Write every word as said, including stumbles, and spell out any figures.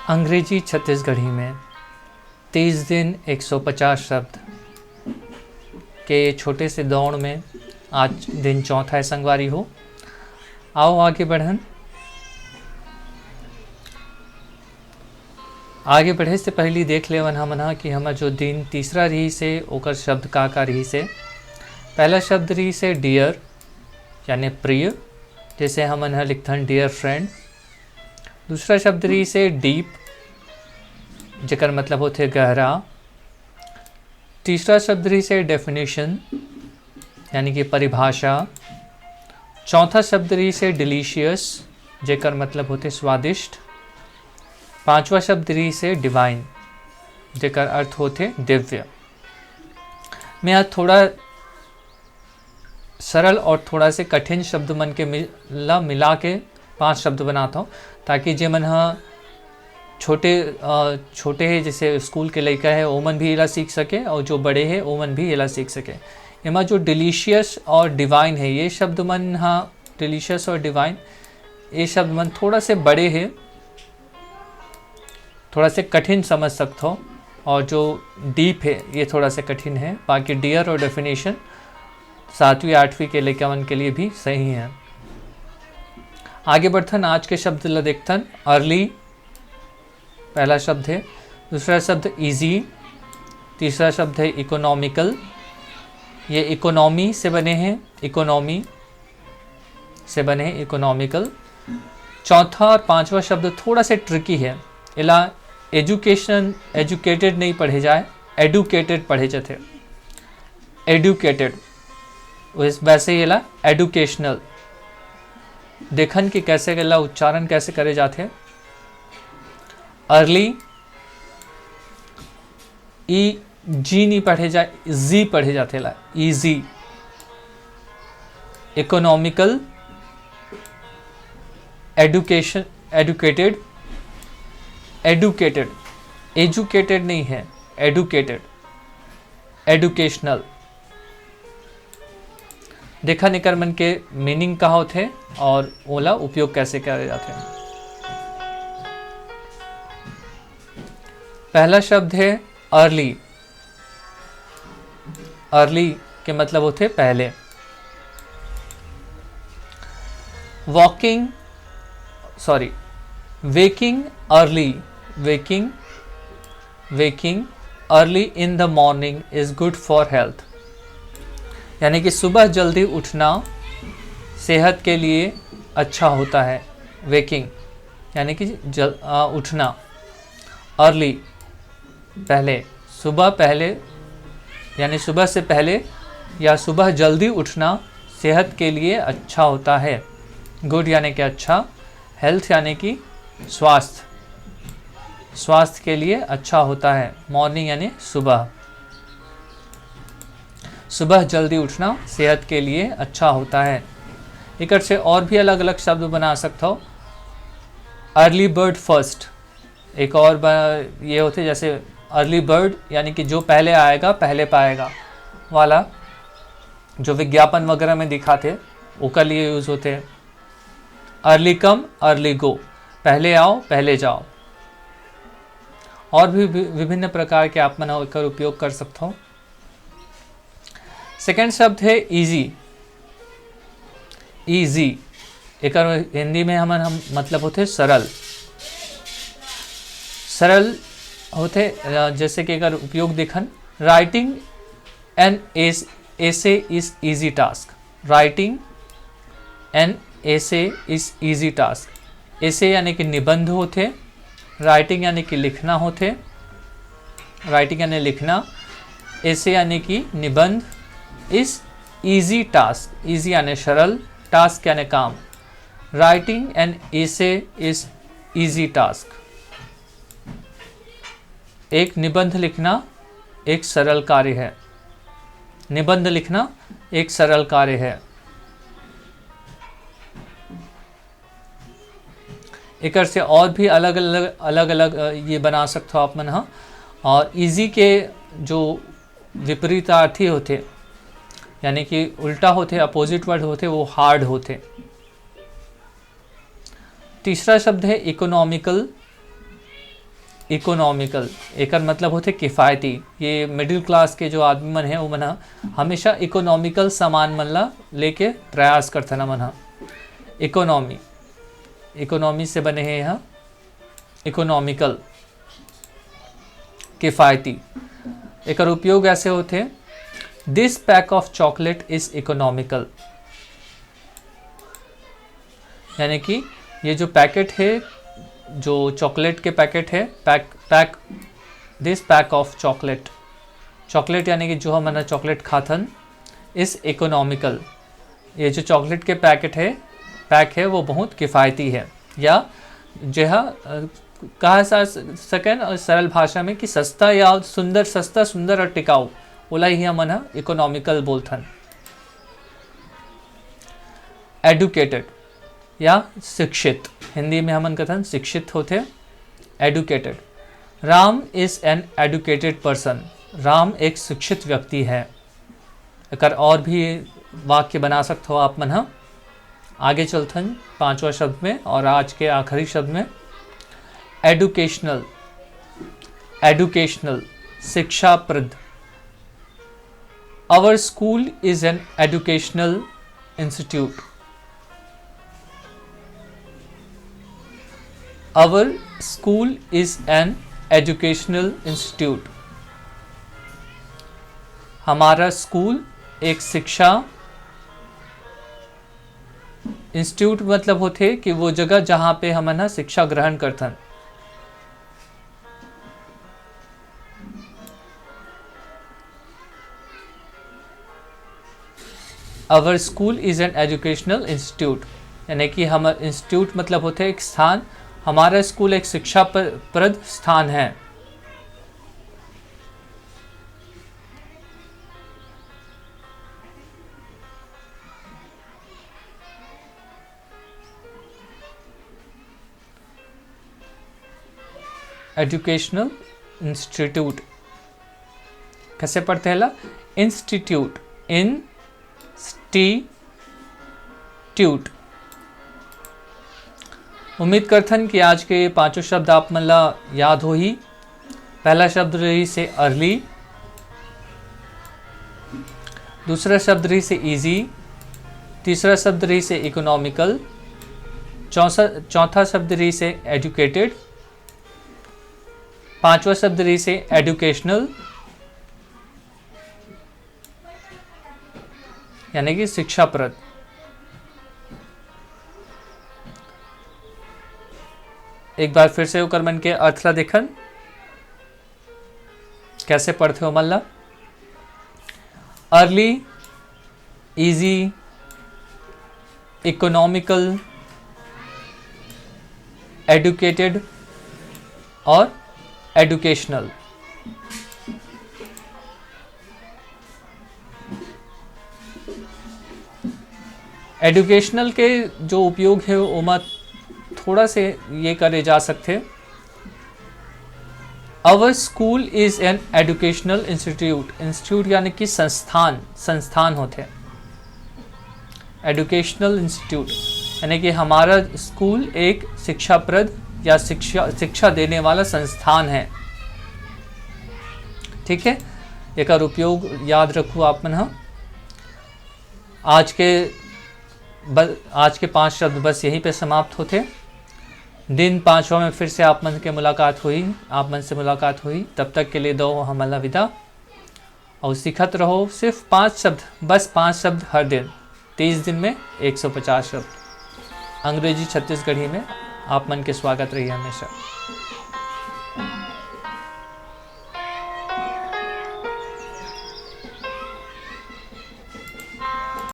अंग्रेजी छत्तीसगढ़ी में तीस दिन एक सौ पचास शब्द के छोटे से दौड़ में आज दिन चौथा है संगवारी हो। आओ आगे बढ़न। आगे बढ़े से पहली देख लेवन हमन ह कि हमर जो दिन तीसरा रहिस हे ओकर शब्द का का रहिस हे। पहला शब्द रहिस हे dear यानी प्रिय, जैसे हमन ह लिखथन dear friend। दूसरा शब्द रहिस हे deep, जेकर मतलब होथे गहरा। तीसरा शब्द रहिस हे definition यानी कि परिभाषा। चौथा शब्द रहिस हे delicious, जेकर मतलब होथे स्वादिष्ट। पांचवा शब्द रहिस हे divine, जेकर अर्थ होथे दिव्य। मैं आज थोड़ा सरल और थोड़ा से कठिन शब्द मन के मिल, ला मिला के पांच शब्द बनाता हूँ, ताकि जे मन ह छोटे अ, छोटे हे, जैसे स्कूल के लइका हे, ओमन भी एला सीख सके और जो बड़े हे ओमन भी एला सीख सके। एमा जो delicious और divine हे, ये शब्द मन ह delicious और divine, ये शब्द मन थोड़ा से बड़े हे, थोड़ा से कठिन समझ सकथो। और जो deep हे, ये थोड़ा से कठिन हे। बाकी dear और definition सातवीं आठवीं के लइका मन के लिए भी सही है। आगे बढ़थन, आज के शब्द ला देखथन। Early पहला शब्द है, दूसरा शब्द easy, तीसरा शब्द है economical। ये economy से बने हैं, economy से बने हैं, economical। चौथा और पांचवा शब्द थोड़ा से tricky है। एला education, educated नहीं पढ़े जाए, educated पढ़े जाते। Educated, वैस-, वैसे ही एला educational। देखन कि कैसे एला उच्चारण कैसे करे जाते। Early, ई जी नहीं पढ़े जाए, जी पढ़े जाते ला, easy। Economical, education, educated, educated, educated नहीं है, educated, educational। देखन एकर मन के meaning का होथे और ओला उपयोग कैसे करे जाथे। पहला शब्द है early। Early के मतलब होथे पहले। Walking, sorry, waking early, waking, waking early in the morning is good for health। यानी कि सुबह जल्दी उठना सेहत के लिए अच्छा होता है। Waking यानी कि जल, आ, उठना। Early पहले, सुबह पहले, यानी सुबह से पहले या सुबह जल्दी उठना सेहत के लिए अच्छा होता है। Good यानी कि अच्छा, health यानी कि स्वास्थ्य, स्वास्थ्य के लिए अच्छा होता है। Morning यानी सुबह, सुबह जल्दी उठना सेहत के लिए अच्छा होता है। एकर से और भी अलग-अलग शब्द बना सकथो। Early bird first, एक और ब-, ये होथे जैसे early bird यानी कि जो पहले आएगा पहले पाएगा वाला, जो विज्ञापन वगैरह में दिखाथे ओकर लिए use होथे। Early come early go, पहले आओ पहले जाओ। और भी वि-, विभिन्न प्रकार के आप मन एकर उपयोग कर सकथो। Second शब्द है easy। Easy एकर हिंदी में हमन हम मतलब होथे सरल। सरल होथे, अ, जैसे कि एकर उपयोग देखन, writing an es-, essay is easy task। Writing an essay is easy task। Essay यानी कि निबंध होथे, writing यानी कि लिखना होथे, writing यानी लिखना, essay यानी कि निबंध, is easy task, easy यानी सरल, task यानी काम। Writing an essay is easy task। एक निबंध लिखना एक सरल कार्य है। निबंध लिखना एक सरल कार्य है। एकर से और भी अलग-अलग, अलग-अलग, अ, ये बना सकथो आप मन ह। और easy के जो विपरीतार्थी होथे, यानी कि उल्टा होथे, opposite word होथे, वो hard होथे। तीसरा शब्द है economical। इकोनॉमिकल, एकर मतलब होथे किफ़ायती। ये मिडिल क्लास के जो आदमी मन हे, वो मन ह हमेशा इकोनॉमिकल सामान मन ला लेके प्रयास करथन। मन ह इकोनॉमी, इकोनॉमी से बने हे, यहाँ इकोनॉमिकल, किफ़ायती। एकर उपयोग ऐसे होथे, "This pack of chocolate is economical", यानी कि ये जो पैकेट है, जो चॉकलेट के पैकेट है, पैक पैक दिस पैक ऑफ चॉकलेट, चॉकलेट यानी कि जो हमन चॉकलेट खाथन, इस इकोनॉमिकल, ये जो चॉकलेट के पैकेट है, पैक है, वो बहुत किफ़ायती है, या जो है, अ, कहा जा सकन और सरल भाषा में कि सस्ता या सुंदर, सस्ता, सुंदर और टिकाऊ, ओला ही हमन ह इकोनॉमिकल बोलथन। एडुकेटेड या शिक्षित, हिंदी में हमन कथन शिक्षित होथे। Educated, "Ram is an educated person", Ram एक शिक्षित व्यक्ति है। एकर और भी वाक्य बना सकते हो आप मन ह। आगे चलथन पांचवा शब्द में और आज के आखिरी शब्द में, एडुकेशनल। एडुकेशनल, शिक्षाप्रद। "Our school is an educational institute". Our school is an educational institute। हमारा स्कूल एक शिक्षा, इंस्टीट्यूट मतलब होथे कि वो जगह जहाँ पे हमन ह शिक्षा ग्रहण करथन। "Our school is an educational institute", यानी कि हम, इंस्टीट्यूट मतलब होथे एक स्थान, हमारा स्कूल एक शिक्षा प्र-, प्रद स्थान है। एजुकेशनल इंस्टीट्यूट, कैसे पढ़ते हैं ला? Institute, institute. उम्मीद करथन कि आज के पांचों शब्द आप मन ला याद होही। पहला शब्द रहिसे अर्ली, दूसरा शब्द रहिसे ईजी, तीसरा शब्द रहिसे इकोनॉमिकल, चौथा, चौथा शब्द रहिसे एजुकेटेड, पांचवा शब्द रहिसे एजुकेशनल, यानी कि शिक्षाप्रद। एक बार फिर से ओकर मन के अर्थ ला देखन, कैसे पढ़थे ओमन ला? अर्ली, ईजी, इकोनॉमिकल, एजुकेटेड और एजुकेशनल। एजुकेशनल के जो उपयोग है, ओमा थोड़ा से ये करे जा सकथे। Our school is an educational institute। Institute यानी कि संस्थान, संस्थान होथे। एजुकेशनल इंस्टीट्यूट यानी कि हमारा स्कूल एक शिक्षाप्रद या शिक्षा, शिक्षा देने वाला संस्थान है। ठीक है, एकर उपयोग याद रखू आप मन ह। आज के ब-, आज के पांच शब्द बस यहीं पे समाप्त होथे। दिन पांचवा में फिर से आप मन के मुलाकात होही, आप मन से मुलाकात होही। तब तक के लिए दो हमन ला विदा। और सीखत रहो सिर्फ पांच शब्द, बस पांच शब्द हर दिन, तीस दिन में एक सौ पचास शब्द। अंग्रेजी छत्तीसगढ़ी में आप मन के स्वागत रही हमेशा।